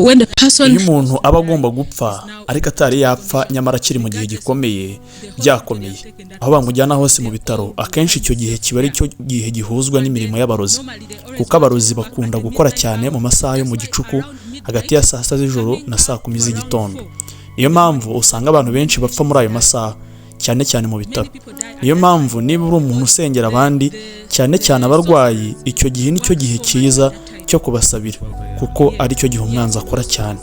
When the person Iyo umuntu aba agomba gupfa ariko atari yapfa, nyamara akiri mu gihe gikomeye, byakomeye, aho bamujyana hose mu bitaro, akenshi icyo gihe kiba ari cyo gihe gihuzwa n'imirimo y'abarozi, kuko abarozi bakunda gukora cyane mu masaha yo mu gicuku, hagati ya saa 6 z'ijoro na saa 10 z'igitondo. Niyo mpamvu usanga abantu benshi bapfa muri ayo masaha, cyane cyane mu bitaro. Niyo mpamvu niba uri umuntu usengera abandi, cyane cyane abarwayi, icyo gihe nicyo gihe cyiza cyo kubasabira, kuko ari cyo gihe umwanzi akora cyane.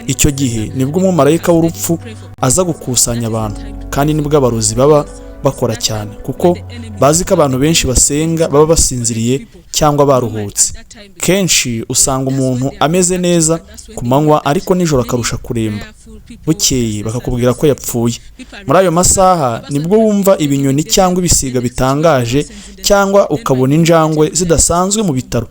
Icyo gihe nibwo umumarayika w'urupfu aza gukusanya abantu, kandi nibwo abarozi baba bakora cyane, kuko bazi ko abantu benshi basenga baba basinziriye cyangwa baruhutse. Kenshi usanga umuntu ameze neza ku manywa, ariko nijoro akarusha kuremba, bukeye bakakubwira ko yapfuye. Muri ayo masaha nibwo wumva ibinyoni cyangwa ibisiga bitangaje, cyangwa ukabona injangwe zidasanzwe mu bitaro,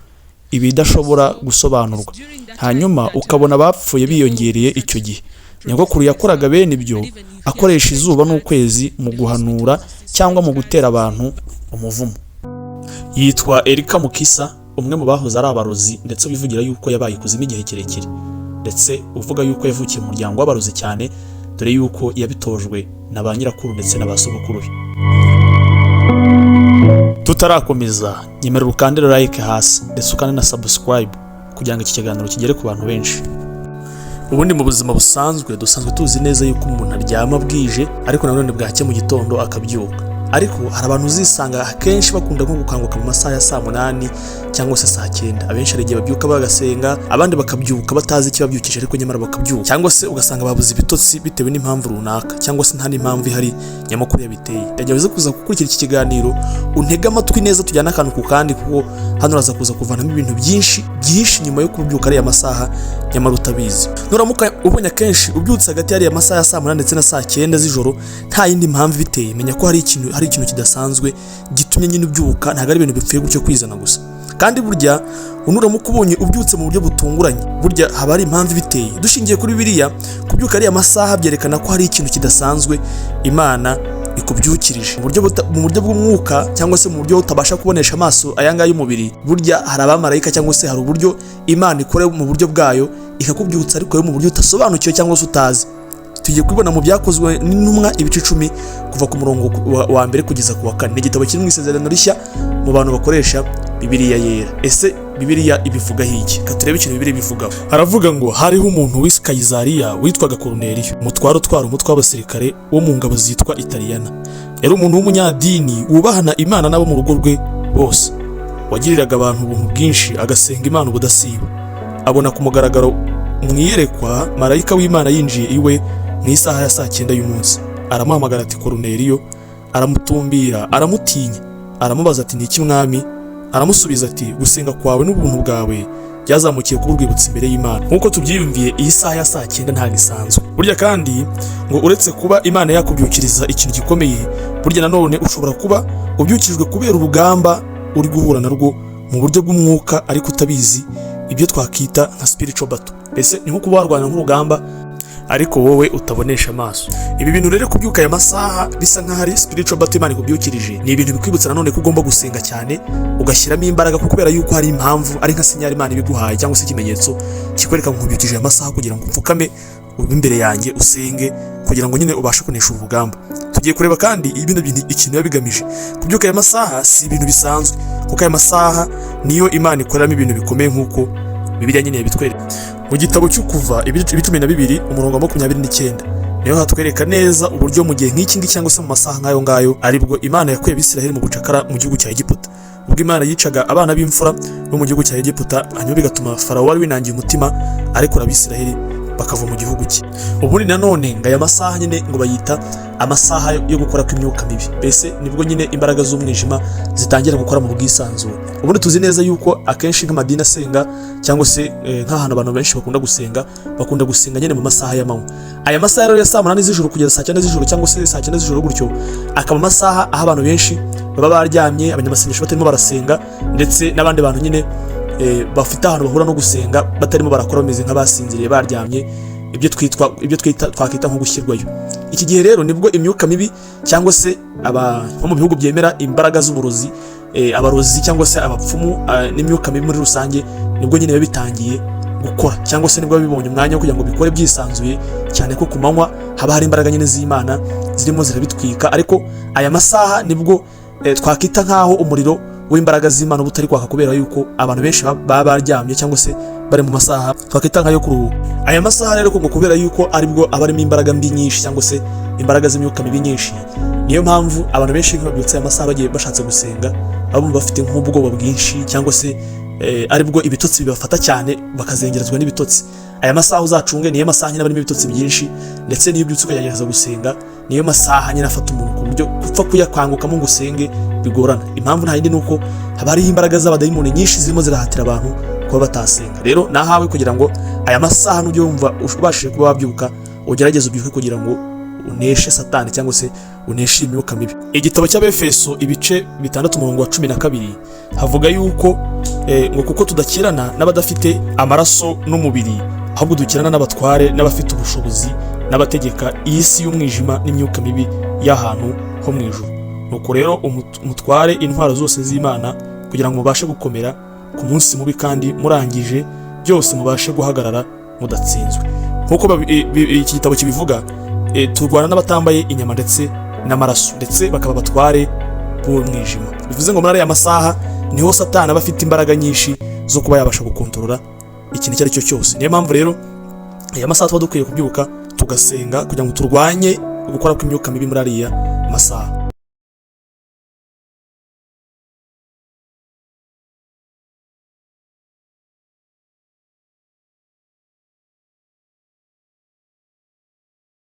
ibidashobora gusobanurwa, hanyuma ukabona abapfuye biyongereye. Icyo gihe nyogokuru yakoraga bene ibyo, akoresha izuba n'ukwezi mu guhanura cyangwa mu gutera abantu umuvumo. Yitwa Erika Mukisa, umwe mu bahoze ari abarozi, ndetse wivugira yuko yabaye ikuzimu igihe kirekire, ndetse uvuga yuko yavukiye mu muryango w'abarozi cyane, dore yuko yabitojwe na ba nyirakuru ndetse na ba sogokuru be. Tutarakomeza, nyemerera ukandire like hasi, ndetse ukande na subscribe kugira ngo iki kiganiro kigere ku bantu benshi. Ubundi mu buzima busanzwe dusanzwe tuzi neza yuko umuntu aryama bwije, ariko nanone bwacye mu gitondo akabyuka. Ariko hari abantu uzisanga akenshi bakunda nko gukanguka mu masaha ya saa 8 cyangwa se saa 9. Abenshi hari igihe babyuka bagasenga, abandi bakabyuka batazi ikibabyukije, ariko nyamara bakabyuka, cyangwa se ugasanga babuze ibitotsi bitewe n'impamvu runaka, cyangwa se nta n'impamvu ihari nyamukuru yabiteye. Ndagira uze kuza gukurikira iki kiganiro, untege amatwi neza, tujyane akantu ku kandi, kuko hano uraza kuza kuvanamo ibintu byinshi byihishe nyuma yo kubyuka ariya masaha nyamara utabizi. Nuramuka ubonye akenshi ubyutse hagati y'ariya masaha ya saa 8 ndetse na saa 9 z'ijoro nta yindi mpamvu ibiteye, menya ko hari ikintu kidasanzwe gitumye nyine ubyuka. Ntabwo ari ibintu bipfuye gutyo kwizana gusa. Kandi burya unuramuka ubonye ubyutse mu buryo butunguranye, burya haba hari impamvu ibiteye. Dushingiye kuri biriya, kubyuka ariya masaha byerekana ko hari ikintu kidasanzwe Imana ikubyukirije mu buryo bw'umwuka, cyangwa se mu buryo utabasha kubonesha amaso aya ngaya y'umubiri. Burya hari abamarayika, cyangwa se hari uburyo Imana ikora mu buryo bwayo ikakubyutsa, ariko mu buryo utasobanukiwe cyangwa se utazi. Tugiye kubibona mu Byakozwe n'Intumwa, ibice 10, kuva ku murongo wa mbere kugeza ku wa kane. Ni igitabo kiri mu Isezerano Rishya mu bantu bakoresha Bibiliya Yera. Ese Bibiliya ibivugaho iki? Ka turebe ikintu Bibiliya ibivugaho. Haravuga ngo: "Hariho umuntu w'i Kayizariya witwaga Koruneliyo, umutware utwara umutwe w'abasirikare wo mu ngabo zitwa Italiyana. Yari umuntu w'umunyadini wubahana Imana n'abo mu rugo rwe bose, wagiriraga abantu ubuntu bwinshi, agasenga Imana ubudasiba. Abona ku mugaragaro mu iyerekwa marayika w'Imana yinjiye iwe mu isaha ya saa 9 y'umunsi, aramuhamagara ati: 'Koruneliyo.' Aramutumbira, aramutinya. Aramubaza ati: 'Ni iki, Mwami?' Aramusubiza ati: 'Gusenga kwawe n'ubuntu bwawe byazamukiye kuba urwibutso imbere y'Imana.'" Nk'uko tubyiyumviye, iyi saha ya saa 9 ntabwo isanzwe. Burya kandi ngo uretse kuba Imana yakubyukiriza ikintu gikomeye, burya nanone ushobora kuba ubyukirijwe kubera urugamba uri guhura narwo mu buryo bw'umwuka ariko utabizi, ibyo twakita nka spiritual battle. Mbese ni nko kuba warwana nk'urugamba ariko wowe utabonesha amaso. Ibi bintu rero, kubyuka aya masaha bisa nk'aho ari spiritual battle Imana ikubyukirije, ni ibintu bikwibutsa nanone ko ugomba gusenga cyane, ugashyiramo imbaraga, kuko kubera yuko hari impamvu, ari nka signal Imana ibiguhaye cyangwa se ikimenyetso kikwereka ngo nkubyukije aya masaha kugira ngo upfukame ube imbere yanjye, usenge, kugira ngo nyine ubashe kunesha uru rugamba. Tugiye kureba kandi bino bintu ikintu biba bigamije. Kubyuka aya masaha si ibintu bisanzwe, kuko aya masaha niyo Imana ikoreramo ibintu bikomeye, nk'uko Bibiliya nyine yabitwereka mu gitabo cy'Ukuva, ibice 12, umurongo wa 29. Niho hatwereka neza uburyo mu gihe nk'iki ngiki, cyangwa se mu masaha nk'ayo ngayo, aribwo Imana yakuye Abisiraheli mu bucakara mu gihugu cya Egiputa, ubwo Imana yicaga abana b'imfura bo mu gihugu cya Egiputa, hanyuma bigatuma Farawo wari winangiye umutima arekura Abisiraheli bakava mu gihugu cye. Ubundi nanone ngo aya masaha nyine ngo bayita amasaha yo gukora kw'imyuka mibi, mbese nibwo nyine imbaraga z'umwijima zitangira gukora mu bwisanzure. Ubundi tuzi neza yuko akenshi nk'amadini asenga, cyangwa se nk'ahantu abantu benshi bakunda gusenga, bakunda gusenga nyine mu masaha y'amanywa. Aya masaha rero ya saa 8 z'ijoro kugeza saa 9 z'ijoro, cyangwa se saa 9 z'ijoro gutyo, akaba amasaha aho abantu benshi baba baryamye, abanyamasengesho batarimo barasenga, ndetse n'abandi bantu nyine bafite ahantu bahura no gusenga batarimo barakora, bameze nk'abasinziriye, baryamye, ibyo twita twakwita nko gushyirwayo. Iki gihe rero nibwo imyuka mibi, cyangwa se aba nko mu bihugu byemera imbaraga z'uburozi, abarozi cyangwa se abapfumu, n'imyuka mibi muri rusange, nibwo nyine biba bitangiye. gukora, cyangwa se nibwo biba bibonye umwanya wo kugira ngo bikore byisanzuye, cyane ko ku manywa haba hari imbaraga nyine z'Imana zirimo zirabitwika. Ariko aya masaha nibwo twakita nk'aho umuriro w'imbaraga z'Imana uba utari kwaka, kubera yuko abantu benshi baba baryamye cyangwa se bari mu masaha twakita nk'ayo kuruhuka. Aya masaha rero ngo kubera yuko aribwo aba arimo imbaraga mbi nyinshi cyangwa se imbaraga z'imyuka mibi nyinshi, niyo mpamvu abantu benshi iyo babyutse aya masaha bagiye bashatse gusenga, baba bumva bafite nk'ubwoba bwinshi, cyangwa se aribwo ibitotsi bibafata cyane, bakazengerezwa n'ibitotsi. Aya masaha uzacunge, niyo masaha nyine aba arimo ibitotsi byinshi, ndetse niyo ubyutse ukagerageza gusenga, niyo masaha nyine afata umuntu ku buryo gupfa kuyakangukamo ngo usenge bigorana. Impamvu nta yindi, ni uko haba hariho imbaraga z'abadayimoni nyinshi zirimo zirahatira abantu kuba batasenga. Rero nahawe kugira ngo aya masaha nujye wumva ubashije kuba wabyuka, ugerageze ubyuke kugira ngo uneshe Satani cyangwa se uneshe imyuka mibi. Igitabo cy'Abefeso ibice 6 umurongo wa 12 havuga yuko ngo kuko tudakirana n'abadafite amaraso n'umubiri, ahubwo dukirana n'abatware n'abafite ubushobozi n'abategeka iyi si y'umwijima n'imyuka mibi y'ahantu ho mu ijuru. Nuko rero mutware intwaro zose z'Imana kugira ngo mubashe gukomera ku munsi mubi, kandi murangije byose mubashe guhagarara mudatsinzwe. Nk'uko iki gitabo kibivuga, turwana n'abatambaye inyama ndetse n'amaraso, ndetse bakaba abatware b'umwijima. Bivuze ngo muri ariya masaha niho Satani aba afite imbaraga nyinshi zo kuba yabasha gukontorora ikintu icyo ari cyo cyose. Niyo mpamvu rero aya masaha tuba dukwiye kubyuka tugasenga kugira ngo turwanye gukora kw'imyuka mibi muri ariya masaha.